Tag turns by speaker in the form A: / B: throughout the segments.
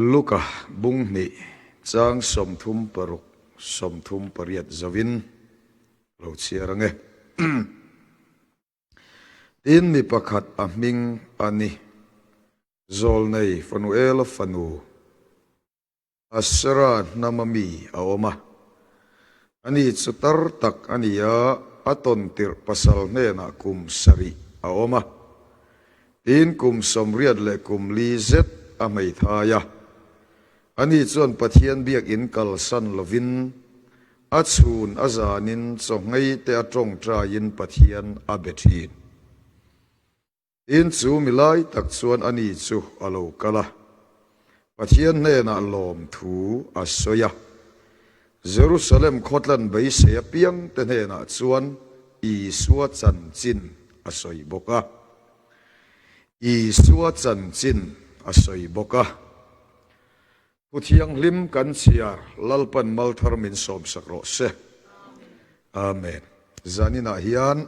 A: Luka bung hnih chang 36 38 zovin lo chhiar ang e. Tin, mi pakhat a hming a ni, Zawlnei Fanuela fanu Asera hnama mi a awm a. Ani chu tar tak a ni a, a tawn tirh pasal hnenah kum sarih a awm a. Tin, kum 84 leh kum li zet a hmeithai a. Ani chuan Pathian biakinn kalsan lovin a chhun a zanin chawhngei te a tawngtaiin Pathian a be thin. Tin, chu mi lai tak chuan ani chu a lo kal a, Pathian hnenah lawmthu a sawi a. Jerusalem khawtlan beisei apiangte hnenah chuan Isua chanchin a sawi bawk a. Isua chanchin a sawi bawk a. Pu Thianghlim kan chhiar Lalpan Malthar min sawmsak rawh se. Amen. Zaninah hian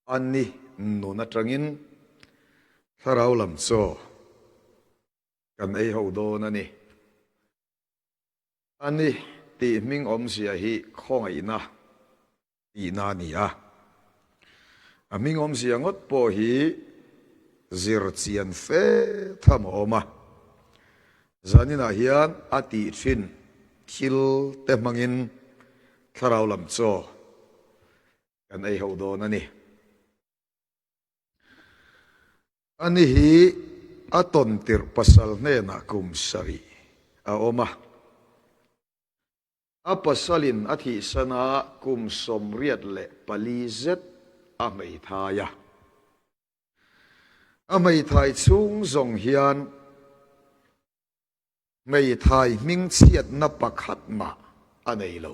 A: a ni nun atangin thlarau lam chaw kan ei ho dawn a ni. A ni tih hming awmzia hi khawngaihna tihna a ni a. A hming awmzia ngawt pawh hi zir chian fe tham a awm a. Zaninah hian a tih thin thil te hmangin thlarau lam chaw kan ei ho dawn a ni. Ani hi a tawn tirh pasal hnenah kum sarih a awm a. A pasalin a thihsan a kum 84 zet a hmeithai a. A hmeithai chhung zawng hian hmeithai hmingchhiatna pakhat mah a nei lo.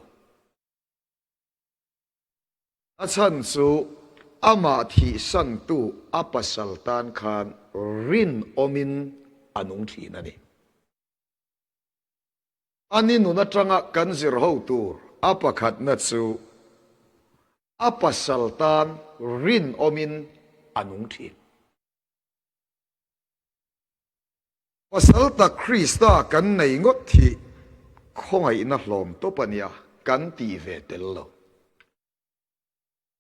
A: A chhan chu amah thihsantu a pasal tan khan rinawmin a nung thin a ni. A ni nun atanga kan zir ho tur a pakhatna chu a pasal tan rinawmin a nung thin. Pasal tak Krista kan nei ngawt hi khawngaihna hlawm tawp a nia kan tih ve tel lo.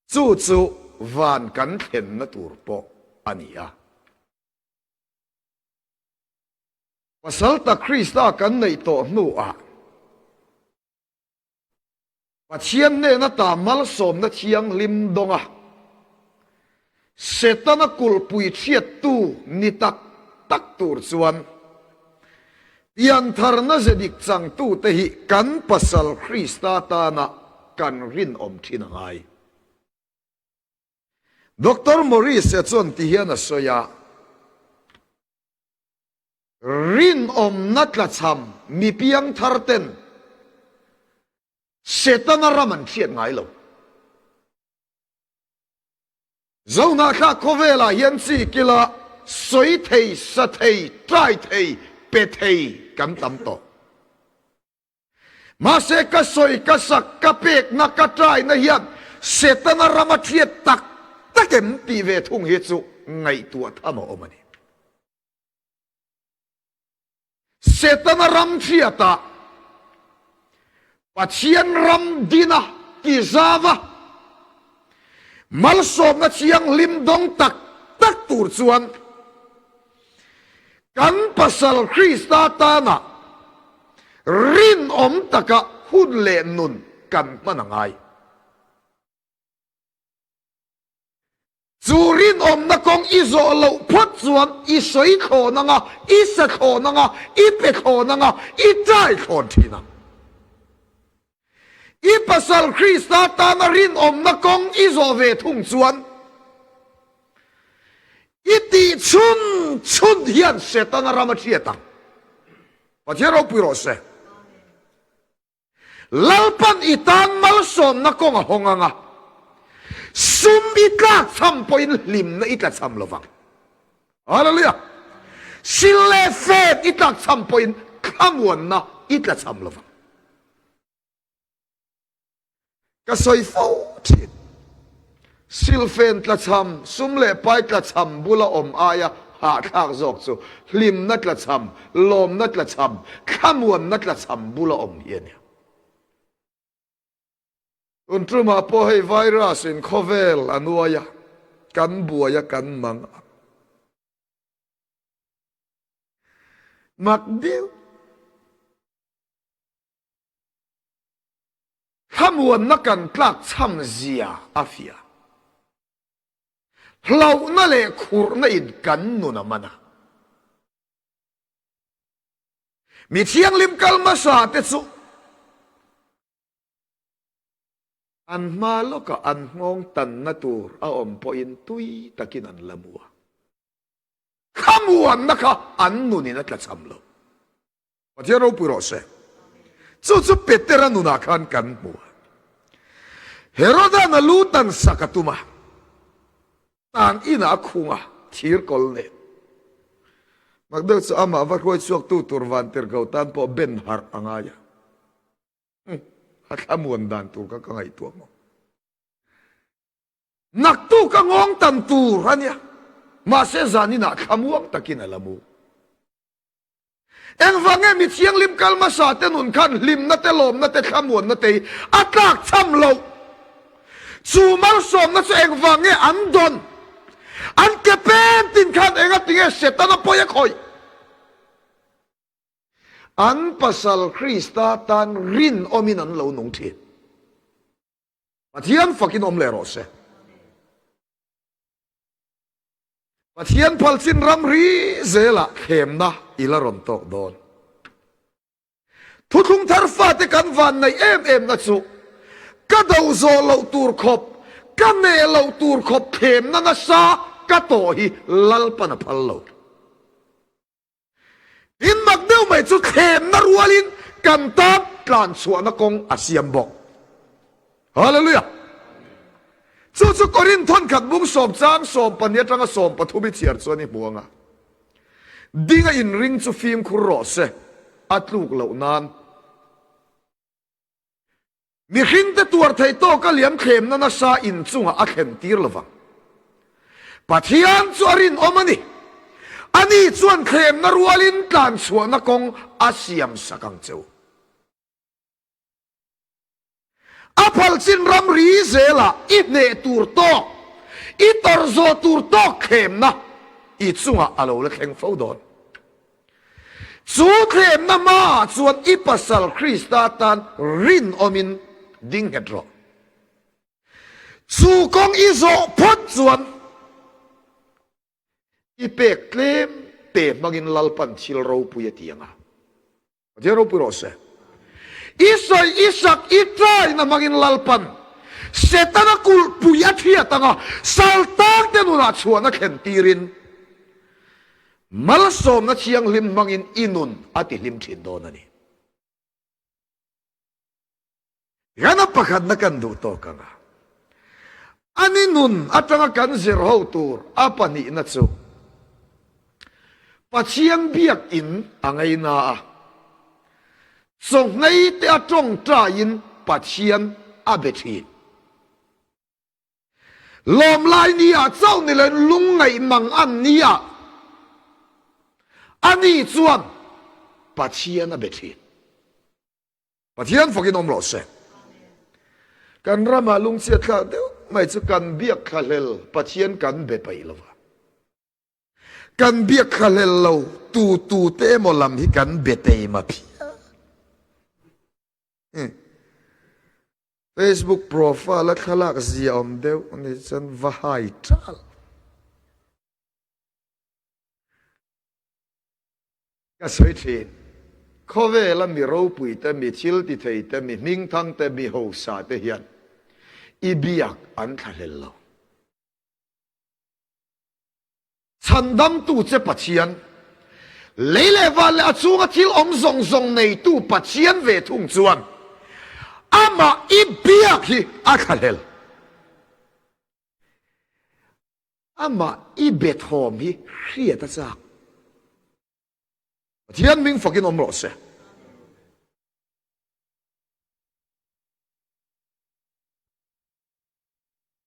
A: Chu chu van kan thlenna tur pawh a ni a. Pasal tak Krista kan neih tawh hnuah Pathian hnena ta malsawmna thianghlim dawnga Setana kulhpui chhiattu ni tak tak tur chuan piantharna ze dik changtute hi kan pasal Krista tana kan rinawm thin a ngai. Doctor Maurice-a chuan tihian a sawi a. Rinawmna tlachham mi piangthar ten Setana ram an hriat ngai lo. Zohnahthlak khawvelah hian chi kila sawi thei, sa thei, ṭai thei, pe thei kan tam tawh. Mahse ka sawi, ka sak, ka pekna, ka ṭaina hian Setana ram a ṭhiat tak tak em tih ve thung hi chu ngaihtuah tham a awm a ni. Setana ram hriatah Pathian ram dina ti zava malsawmna thianghlim dawng tak tak tur chuan kan pasal Krista tana rinawm taka hun leh nun kan hman a ngai. Chu rinawmna kawng i zawh loh phawt chuan i sawi thlawn ang a, i sa thlawn ang a, i pe thlawn ang a, i ṭai thlawn ṭhin ang. I pasal Krista tana rinawmna kawng i zawh ve thung chuan i tih chhun chhun hian Setana ram a hriat ang. Pathian ropui rawh se. Lalpan i tan malsawmna kawng a hawng ang a, sum i tlakchham pawhin hlimna i tlachham lo vang. Hallelujah! Sil leh fet i tlakchham pawhin thlamuanna i tlachham lo vang. Ka sawi fo thin. Silfen tlachham, sum leh pai tlachham bula awm aia hahthlak zawk chu hlimna tlachham, lawmna tlachham, thlamuanna tlachham bula awm hi a nia. Tun tumah pawh hei virus in khawvel a nuai a, kan buai a, kan mang a. Mak deuh. Thlamuanna kan tlak chham zia a fiah. Hlauhna leh khurhna in kan nun a man a. Mi thianghlim kal hmasa te chu an hma lawkah an nghawng tanna tur a awm pawhin tui takin an la mu a. Thlamuanna kha an nunin a tlachham lo. Pathian ropui rawh se. Chu chu Petera nunah khan kan hmu a. Herodan a lu tan sak a tum a, tan inah a khung a, thir kawl nen. Mak deuh chu amah va hruai chhuaktu tur vantirhko tan pawh ben harh a ngai a. A thlamuan dan tur kha ka ngaihtuah maw. Naktuk a ngawng tan tur a nia. Mahse zaninah thlamuang takin a la mu. Engvang nge mi thianghlim kal hmasa te nun khan hlimna te, lawmna te, thlamuanna te hi a tlak cham loh? Chu malsawmna chu engvang nge an dawn? An ke pen tin khan engatinge Setana pawi a khawih? An pasal Krista tan rinawmin an lo nung thin. Pathian fakin awm leh rawh se. Pathian phalchin ramri zelah thlemna i la rawn tawk dawn. Thuthlung thar fate kan van neih em em na chu ka do zawh loh tur khawp, ka neh loh tur khawp thlemna nasa ka tawh hi Lalpan a phal lo. Tin mak deuh mai chu thlemna rualin kan tan tlan chhuahna kawng a siam bawk. Hallelujah! Chu chu Korinth thawnkhat bung sawm chang 12 atanga 13 i chhiar chuan i hmu ang a. Dinga inring chu fimkhur rawh se, a tluk loh nan. Mihringte tuar theih tawka liam thlemna nasa inchungah a thlen tir lo vang. Pathian chu a rinawm a ni. Ani chuan thlemna rualin tlanchhuahna kawng a siam sak ang che u. A phalchin ramri zelah i hneh tur tawk, i tawrh zawh tur tawk thlemna i chungah a lo la thleng fo dawn. Chu thlemna hmaah chuan i pasal Krista tan rinawmin ding nghet rawh. Chu kawng i zawh phawt chuan i pek tlem te hmangin Lalpan thil ropui a ti ang a. Pathian ropui rawh se. I sawi, i sak, i tlaina hmangin Lalpan Setana kulhpui a thiat ang a, saltangte nunah chhuahna thlen tirin malsawmna thianghlim hmangin i nun a tihlim thin dawn a ni. Hian a pakhatna kan duh tawk ang a. Ani nun atanga kan zir ho tur a pahnihna chu Pathian biakin a ngaina a, chawngei te a tawngtaiin Pathian a be thin. Lawmlai ni ah chauh ni loin lungngaih mang an ni ah ani chuan Pathian a be thin. Pathian fakin awm rawh se. Kan ramah lungchhiat thlak deuh mai chu kan biak thlahlel Pathian kan be peih lo va. Kan biak thlahlel lo tu tu te emaw lam hi kan be teima phian. Facebook profile a thlalak zia awm deuh ni chuan va hai tal. Ka sawi thin. Khawvela mi ropui te, mi thil ti thei te, mi hmingthang te, mi hausa te hian i biak an thlahlel lo. Chhandamtu che Pathian, lei leh van leh a chhunga thil awm zawng zawng neitu Pathian ve thung chuan amah i biak hi a thlahlel. Amah i be thawm hi hriat a chak. Pathian hming fakin awm rawh se.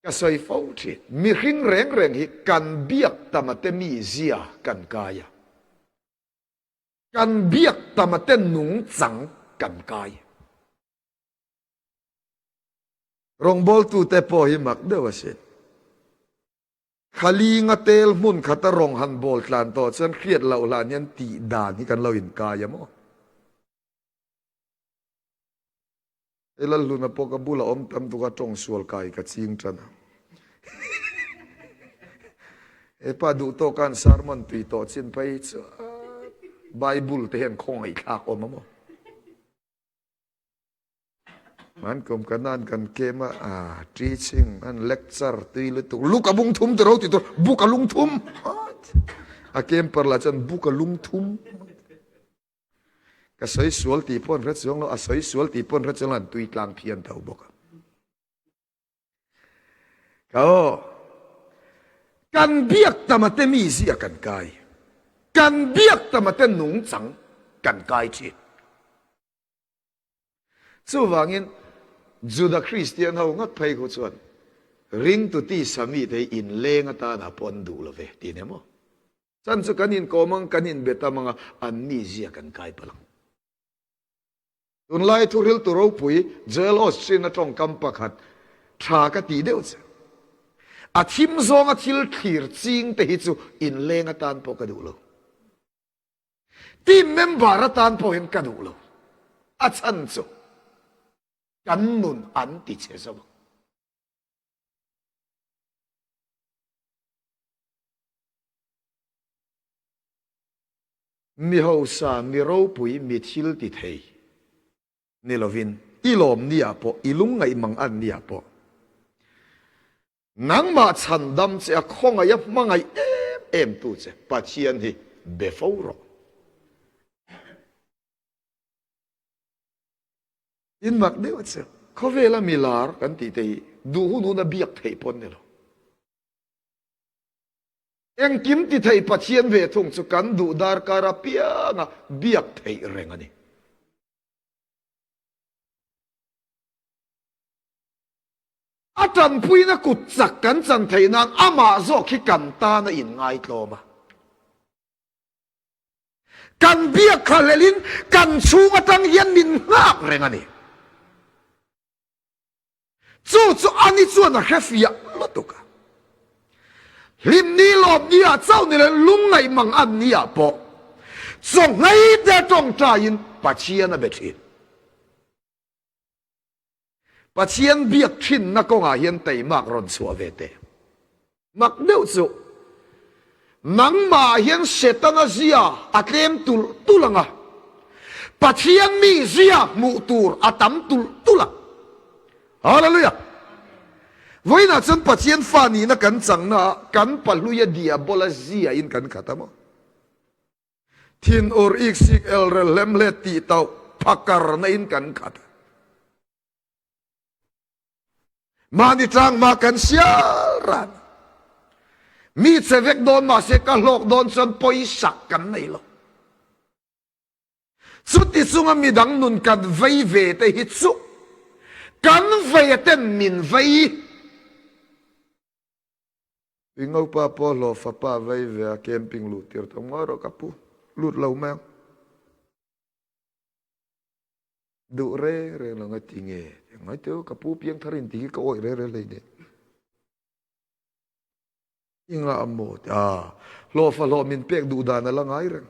A: Ka sawi fo thin. Mihring reng reng hi kan biak tama te mizia kan kai a. Kan biak tama te nungchang kan kai. Rawngbawltute pawh hi mak deuh asin. Khalinga tel hmun khata rawng han bawl tlan tawh chuan hriat loh hlan hian tih dan hi kan lo inkai a maw? Hei Lalhluna pawh ka bula awm tam tuk a tawng sual kai ka ching tan a. Hepa duh tawk an sermon tui tawh chin phei chuan Bible te hian khawngaih thlak awm a maw? An kum kan an kan kem a, a teaching an lecture tui lutuk luk a bung thum tiro ti tur buk a lung thum a kem par lah chuan buk a lung thum ka sawi sual tih pawh an hre chuang lo a sawi sual tih pawh an hre chuang lo an tui tlang phian tho bawk a ka aw kan biak tama te mi zia kan kai kan biak tama te nungchang kan kai thin Chuvangin, Juda Kristian ho ngat phei khu chuan ringtu tisa mite hi inleng atana pawh an duh lo ve tih ni maw? Chan chu kan inkawm ang, kan inbe tam ang a, an mizia kan kai palh ang. Tunlai thuhriltu ropui Joel Osteen-a tawngkam pakhat tha ka tih deuh che. A thim zawnga thil thlir ching te hi chu inleng atan pawh ka duh lo. Team member atan pawh hian ka duh lo. A chhan chu kan nun an ti che zo ang. Mi hausa, mi ropui, mi thil ti thei ni lovin i lawm ni ah pawh, i lungngaih mang an ni ah pawh Nangmah chhandam che a khawngaih a hmangaih em em tu che Pathian hi be fo rawh. In mak deuh che. Khawvela mi lar kan tih te hi duh hun hun a biak theih pawn ni lo. Engkim ti thei Pathian ve thung chu kan duh darkar apianga biak theih reng a ni. A tanpuina kut chak kan chan theih nan amah zawk hi kan tan a inngaitlawm a. Kan biak kha hlelhin kan chhung atang hian min nghak reng a ni. Chu chu ani chuan a hre fiah lutuk a. Hlimni lawmni ah chauh ni leh lungngaih mang an ni ah pawh chawnghei te tawngtaiin Pathian a be thin. Pathian biak thinna kawngah hian teimak rawn chhuah ve teh. Mak deuh chu, nangmah hian Setana zia a tlem tulh tulh ang a, Pathian mi zia hmuh tur a tam tulh tulh ang. Hallelujah! Vawiinah chuan Pathian fa nihna kan changna ah kan pahluia diabola zia in kan khat a maw? Thinur iksik elrel hlemhlet tih tauh phakarna in kan khat a. Mahni tlangma kan sial ran. Mi che vek dawn mahse ka hlawk dawn chuan pawisak kan nei lo. Chuti chunga midang nun kan vei ve te hi chu kan vei a ten min vei. I ngopa pawh hlawh fapa vei ve a camping luh tir tawh ngawi rawh ka pu lut lo mai ang. Duh reng reng lo ngai ti nge ngai teu ka pu piang thar in ti hi ka awih reng reng hlei nen. I ngah maw ti a hlawh fa hlawh min pek duh dan a la ngai reng.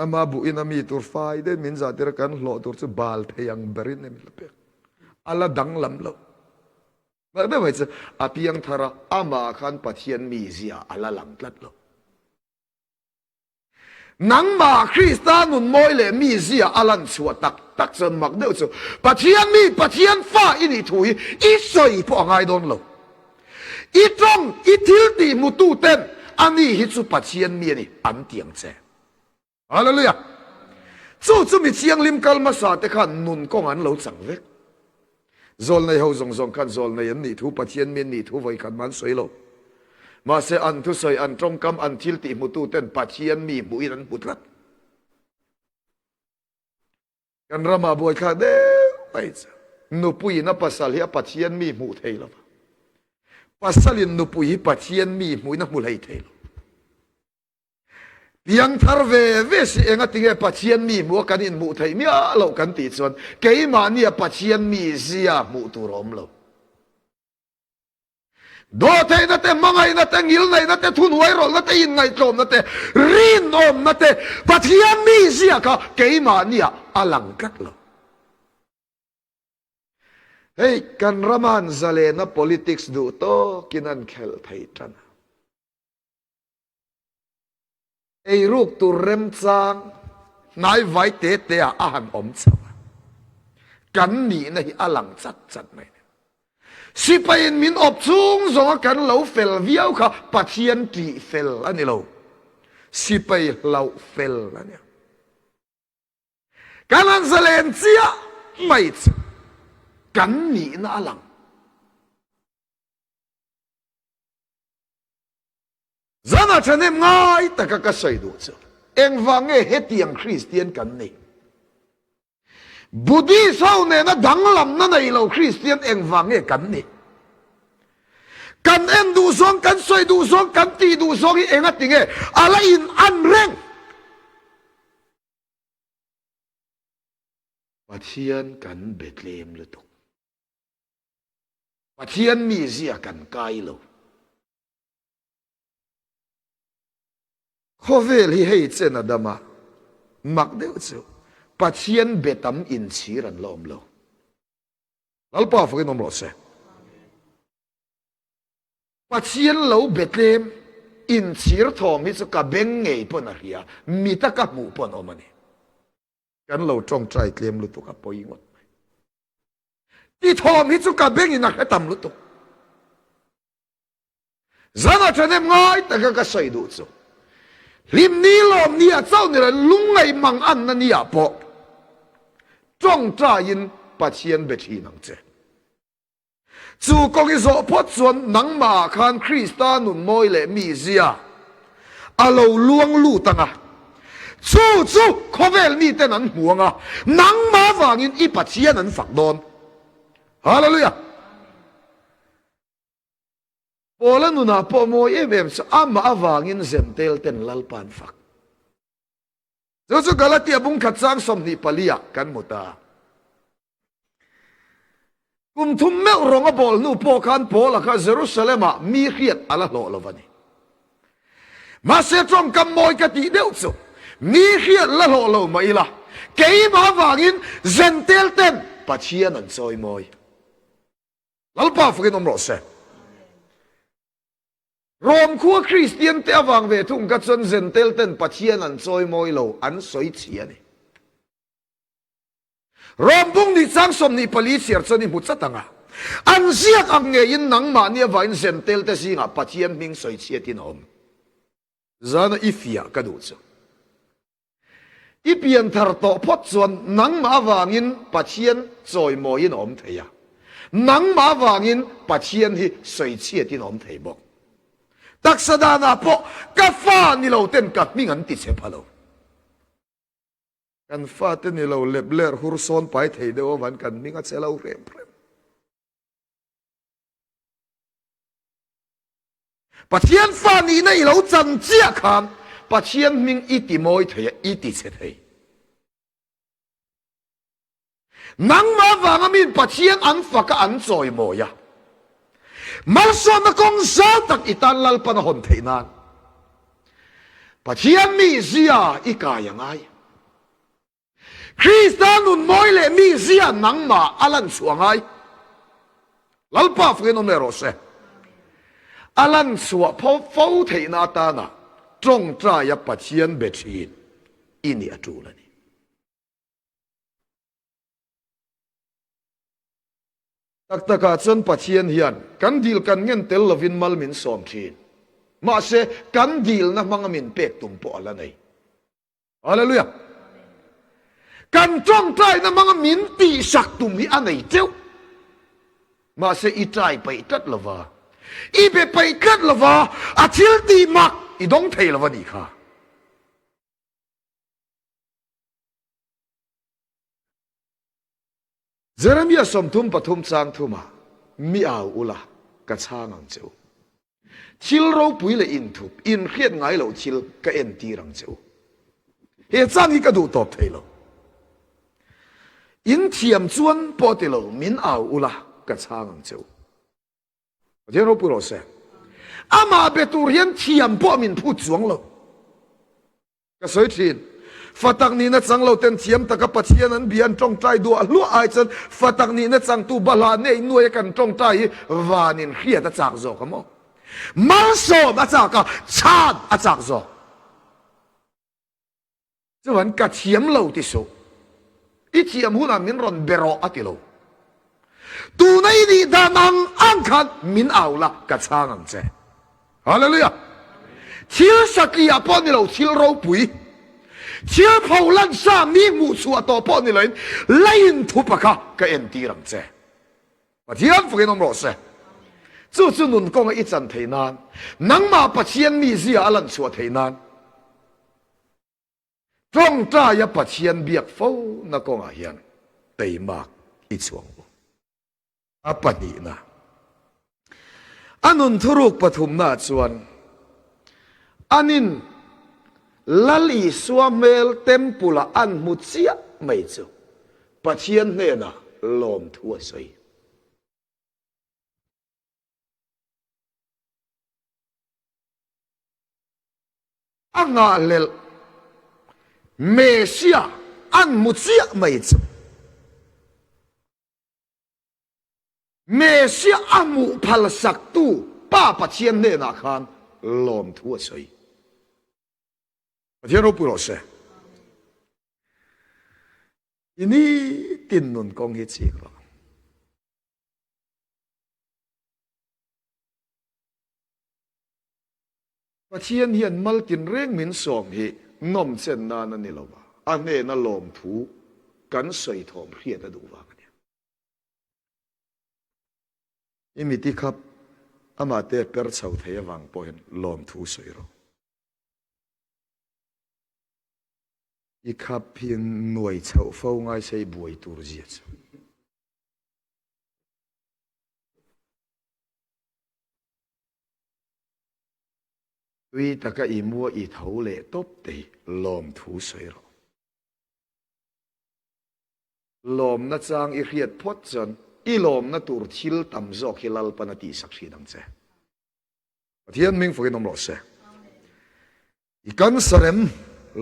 A: Ama buh in a mi tur fai deuhin min zah tir a kan hlawh tur chu bal thei ang berin a min la pek. A la danglam lo. Mah deuh mai chu a piang thar a, amah khan Pathian mizia a la lang tlat lo. Nangmah Krista nun mawi leh mizia a lan chhuah tak tak chuan mak deuh chu Pathian mi, Pathian fa i nih thu hi i sawi pawh a ngai dawn lo. I tawng, i thil tih hmutu ten ani hi chu Pathian mi a ni an ti ang che. Hallelujah! Chu chu mi thianghlim kal hmasa te khan nun kawng an lo chang vek. Zawlnei ho zawng zawng khan zawlnei an nih thu, Pathian mi an nih thu vawikhat mah an sawi lo. Mahse an thusawi, an tawngkam, an thil tih hmutu ten Pathian mi hmuhin an hmu tlat. Kan ramah buaithlak deuh mai chu nupuiin a pasal hi a Pathian mi hmuh thei lo va. Pasalin nupui hi Pathian mi hmuhin a hmu hlei thei lo. Piangthar ve ve si engatinge Pathian mi hmuh a kan inhmuh theih miah loh kan tih chuan keimahnia Pathian mi zia hmuh tur a awm lo. Dawhtheihna te, hmangaihna te, ngilneihna te, thuhnuairawlhna te, inngaihtlawmna te, rinawmna te, Pathian mi zia kha keimahnia a lang tlat lo. Hei kan rama an zalena politics duh tawkin an khelh thei tan a. Eiruk tur remchang hnaivai te te ah a han awm chho a. Kan nihna hi a lang chat chat mai. Sipaiin min awp chung zawnga kan lo fel viau kha Pathian tih fel a ni lo. Sipai hlauh fel a nia. Kan han zalen chiah mai chu kan nihna a lang. Zanah thahnem ngai taka ka sawi duh chu engvang nge hetiang Kristian kan nih? Buddhist ho nena danglamna nei lo Kristian engvang nge kan nih? Kan en duh zawng, kan sawi duh zawng, kan tih duh zawng hi engati nge a la in an reng? Pathian kan be tlem lutuk. Pathian mizia kan kai lo. Khawvel hi hei chen a dam a, mak deuh chu Pathian be tam inchhir an la awm lo. Lalpa fakin awm rawh se. Pathian lo be tlem, inchhir thawm hi chu ka beng ngei pawn a hria, mita ka hmuh pawn awm a ni. Kan lo tawngtai tlem lutuk a pawi ngawt mai. Ti thawm hi chu ka bengin a hre tam lutuk. Zana ṭhahnem ngai taka ka sawi duh chu hlim ni lawm ni ah chauh ni lo lungngaih mang anna ni ah pawh tawngtaiin Pathian be ṭhin ang che. Chu kawng i zawh phawt chuan nangmah ah khan Krista nun mawi leh mizia a lo luang lut ang a, chu chu khawvel miten an hmu ang a, nangmah vangin i Pathian an fak dawn. Hallelujah! Paula nunah pawh mawi em em chu amah avangin Zentel ten Lalpa an fak. Chu chu Galatia bungkhat chang 24 ah kan hmu ta. Kum thum meuh rawng a bawl hnu pawh khan Paula kha Jerusalem-ah mi hriat a la hlawh lo a ni. Mahse tawngkam mawi ka tih deuh chu mi hriat la hlawh lo mah ila, keimah avangin Zentel ten Pathian an chawi mawi. Lalpa fakin awm rawh se. Rom khua Kristian te avang ve thung kha chuan Zentel ten Pathian an chawi mawi lo, an sawi chhi a ni. Rom bung ni chang 24 chhiar chuan i hmu chat ang a. An ziak ang ngeiin nangmahni avangin Zentel te zingah Pathian hming sawi chhiatin a awm. Zana i fiah ka duh chu. I pian thar tawh phawt chuan nangmah avangin Pathian chawimawiin a awm thei a. Nangmah avangin Pathian hi sawi chhiatin a awm thei bawk. Taksa danah pawh ka fa ni lo ten ka hming an ti chhe pha lo. Kan fate ni lo lep ler hur sawn pai thei deuh avan kan hming a che lo rem rem. Pathian fa nihna i lo chan chiah khan Pathian hming i ti mawi thei a, i ti chhe thei. Nangmah vanga min Pathian an fak a an chawimawi a, malsawmna kawng zau tak i tan Lalpan a hawn theih nan Pathian mizia i kai a ngai. Krista nun mawi leh mizia nangmah a lan chhuah a ngai. Lalpa fakin awm leh rawh se. A lan chhuah pho fo theihna atana tawngtaia Pathian be thin i nih a tul a ni. Tak takah chuan Pathian hian kan dil kan ngen tel lovin mal min sawm thin. Mahse, kan dilna hmanga min pek tum pawh a la nei. Hallelujah! Kan tawngtaina hmanga min tihsak tum hi a nei teuh. Mahse, i try peih tlat lova, i be peih tlat lova, a thil tih mak i dawng thei lova nih kha. Jeremia 33 chang thuma mi au ula. ka chhang ang che u. Thil ropui leh inthup, inhriat ngai loh thil ka entir ang che u. He chang hi ka duh tawp thei lo. In thiam chuan pawh ti lo, min au ula, ka chhang ang che u. Pathian ropui rawh se. Amah be tur hian thiam pawh min phut chuang lo. Ka sawi thin. Fa tak nihna chang lo ten thiam taka Pathian an bia an tawngtai duah hluah ai chuan fa tak nihna changtu bahlah nei nuaia kan tawngtai hi vanin hriat a chak zawk a maw? Malsawm a chak a, chhan a chak zawk. Chuan ka thiam lo ti suh. I thiam hunah min rawn be rawh a ti lo. Tuna i nih dan ang ang khan min au la, ka chhang ang che. Hallelujah! Thil satliah pawh ni lo, thil ropui, thil pho lan sa mi hmuh chhuah tawh pawh ni loin leiin thupa kha ka entir ang che. Pathian fakin awm rawh se. Chu chu nun kawnga i chan theih nan, nangmah Pathian mizia a lan chhuah theih nan, Tawngtaia Pathian biak fo na kawngah hian teimak i chuang u. A pahnihna, a nun thuruk pathumnaah chuan anin Lal Isua hmel temple-ah an hmu chiah mai chu Pathian hnenah lawmthu a sawi. A nghahhlelh Messiah an hmu chiah mai chu. Messiah a hmuh phalsaktu Pa Pathian hnenah khan lawmthu a sawi. Pathian ropui rawh se. I nitin nun kawng hi chik rawh. Pathian hian mal tinreng min sawm hi nawmchen nan a ni lo va, a hnena lawmthu kan sawi thawm hriat a duh vang a nia. I miti khap amah te per chho thei avang pawhin lawmthu sawi rawh. I khap hi nuai chhoh fo ngai se i buai tur zia chu. Tui taka i mua i tho leh tawp te hi lawmthu sawi rawh. Lawmna chang i hriat phawt chuan i lawmna tur thil tam zawk hi Lalpan a tihsak hrin ang che. Pathian hming fakin awm rawh se. I cancer em?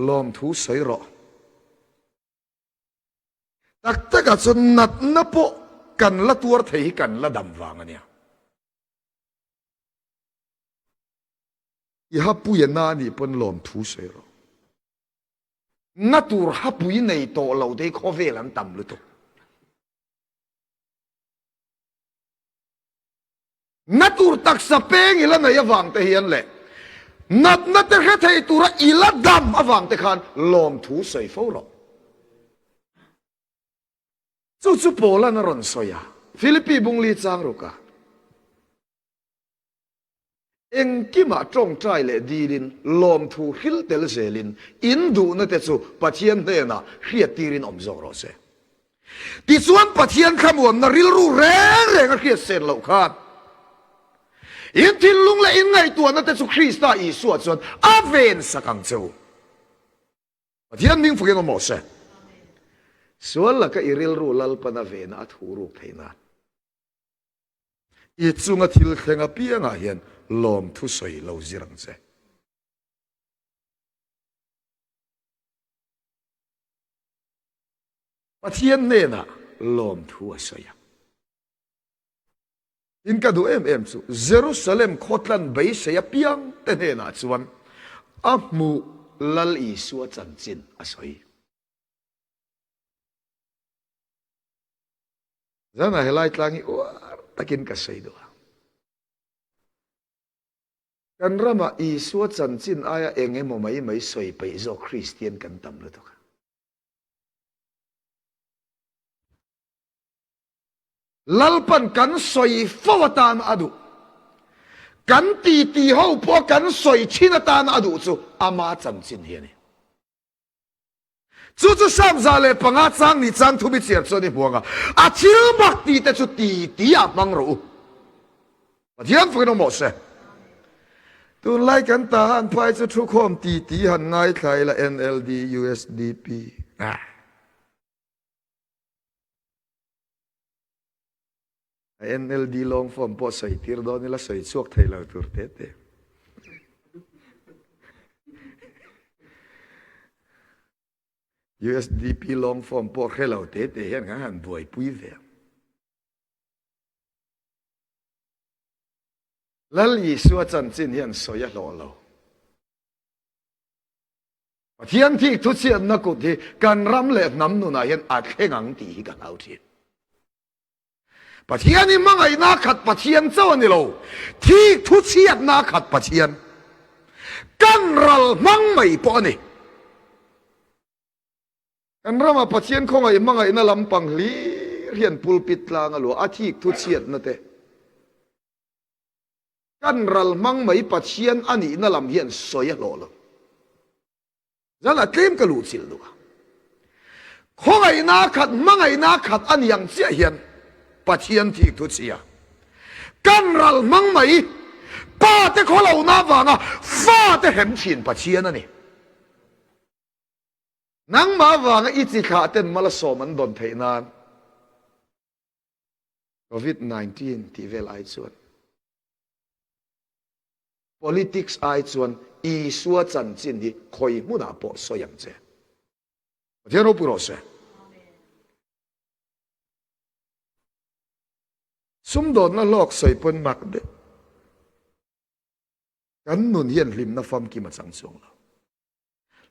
A: Lawmthu sawi rawh. Tak takah chuan natna pawh kan la tuar thei hi kan la dam vang a nia. I hapui a na anih pawn lawmthu sawi rawh. Na tur hapui nei tawh lo te hi khawvel an tam lutuk. Na tur taksa peng i la nei avang te hian leh natna te hre thei tura i la dam avang te khan lawmthu sawi fo rawh. Chu chu Paula'n a rawn sawi a, Philippi bungli chang ruk a, Engkimah tawngtai leh dilin, lawmthu hril tel zelin, in duhna te chu Pathian hnenah hriattirin awm zawk rawh se. Tichuan Pathian thlamuanna rilru reng reng a hriat sen loh khan, in thinlung leh in ngaihtuahna te chu Krista Isua chuan a vensak ang che u. Pathian hming fakin awm rawh se. Sual laka i rilru Lalpan a vena a thu ruk theih nan. I chunga thil thleng apiangah hian lawmthu sawi lo zir ang che. Pathian hnenah lawmthu a sawi a. Tin ka duh em em chu Jerusalem khawtlan beisei apiang te hnenah chuan a hmuh Lal Isua chanchin a sawi. Zanah helai tlang hi uar takin ka sawi duh a. Kan ramah Isua chanchin aia eng emaw mai mai sawi peih zawk Kristian kan tam lutuk a. Lalpan kan sawi fo atan a duh. Kan titi ho pawh kan sawi thin atan a duh chu ama chanchin hi a ni. Chu chu 105 chang ni chang thumi chiar chuan i hmuang a, a thil mak tite chu titi ah hmang rawh u. Pathian fakin awm rawh se. Tunlai kan ta han phai chu thukhawm ti ti han ngaithla ila NLD, USDP. Ah. NLD long form pawh sawi tir dawn ila sawi chhuak thei lo tur te te. USDP long form pawh hre lo te te hian kan han buaipui ve. Lal Isua chanchin hian sawi a hlawh lo. Pathian thik thuchhiatna kut hi kan ram leh hnam nunah hian a thleng ang tih hi ka hlau thin. Pathian hi hmangaihna khat Pathian chauh a ni lo, thik thuchhiatna khat Pathian. Kan ral hmang mai pawh a ni. Kan rama Pathian khawngaih hmangaihna lampang hlir hian pulpit tlang a luah a thik thu chhiatna te. Kan ral hmang mai Pathian a nihna lam hian sawi a hlawh lo. Zanah tlem ka luhchilh duh a. Khawngaihna khat hmangaihna khat a ni ang chiah hian Pathian thik thu chhia. Kan ral hmang mai Pa te khawlohna avanga fa te hrem thin Pathian a ni. Nangmah avanga i chi thlah ten mal a sawm an dawn theih nan Covid 19 tih vel ai chuan Politics ai chuan Isua chanchin hi khawi hmunah pawh sawi ang che. Pathian ropui rawh se. Sumdawnna hlawk sawi pawn mak deuh. Kan nun hian hlimna famkim a chang chuang lo.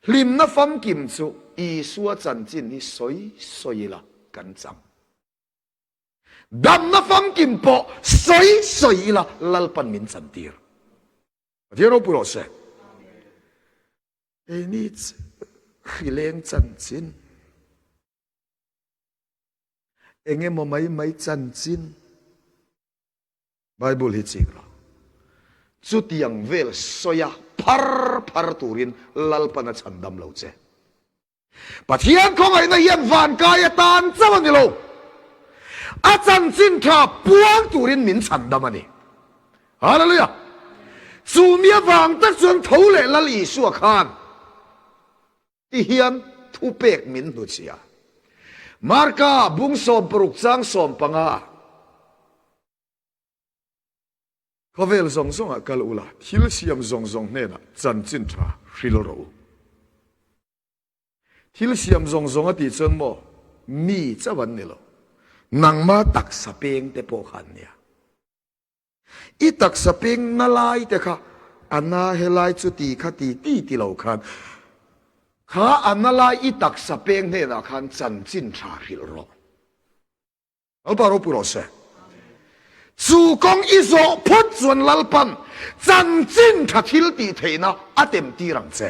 A: Hlimna famkim chu Isua chanchin hi sawi sawi ila kan chang. Damna famkim pawh sawi sawi ila Lalpan min chantir. Pathian ropui rawh se. Keini chu hrileng chanchin, engemaw mai mai chanchin, Bible hi chik rawh. Chutiang vel sawia phar phar turin Lalpan a chhandam lo che. Pathian khawngaihna hian van kai atan chauh a ni lo. A chanchin tha puang turin min chhandam a ni. Hallelujah! Chu mi avang tak chuan tho leh Lal Isua khan ti hian thupek min hnuchhia. Marka bung 16 chang 15. Khawvel zawng zawngah kal ula, thil siam zawng zawng hnenah chanchin tha hril rawh u. Thil siam zawng zawng a tih chuan maw mi chauh an ni lo, nangma taksa peng te pawh kha an nia. I taksa peng na lai te kha a na helai chu ti kha ti ti ti lo khan kha a na lai i taksa peng hnenah khan chanchin tha hrilh rawh. Lalpa ropui rawh se. Chu kawng i zawh phawt chuan Lalpan chanchin tha thil tih theihna a tem tir ang che.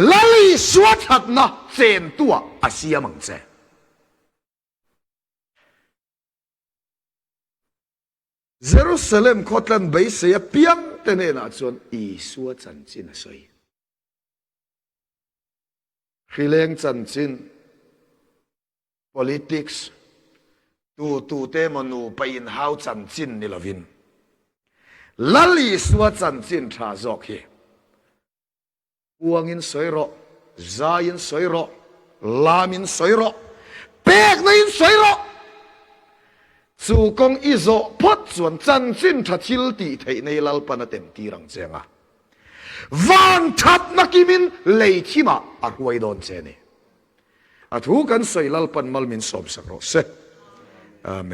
A: Lal Isua thatna chentuah a siam ang che. Jerusalem khawtlan beisei apiang te hnenah chuan Isua chanchin a sawi. Hrileng chanchin. Politics, tu tute emaw nupa inhau chanchin ni lovin Lal Isua chanchin tha zawk hi uangin sawi rawh, zaiin sawi rawh, lamin sawi rawh, pekna in sawi rawh. Chu kawng i zawh phawt chuan chanchin tha thil tih theih nei Lalpan a tem tir ang che anga van thatna kimin lei thimah a hruai dawn che a ni. A thu kan sawi Lalpan mal min sawmsak rawh se. Amen.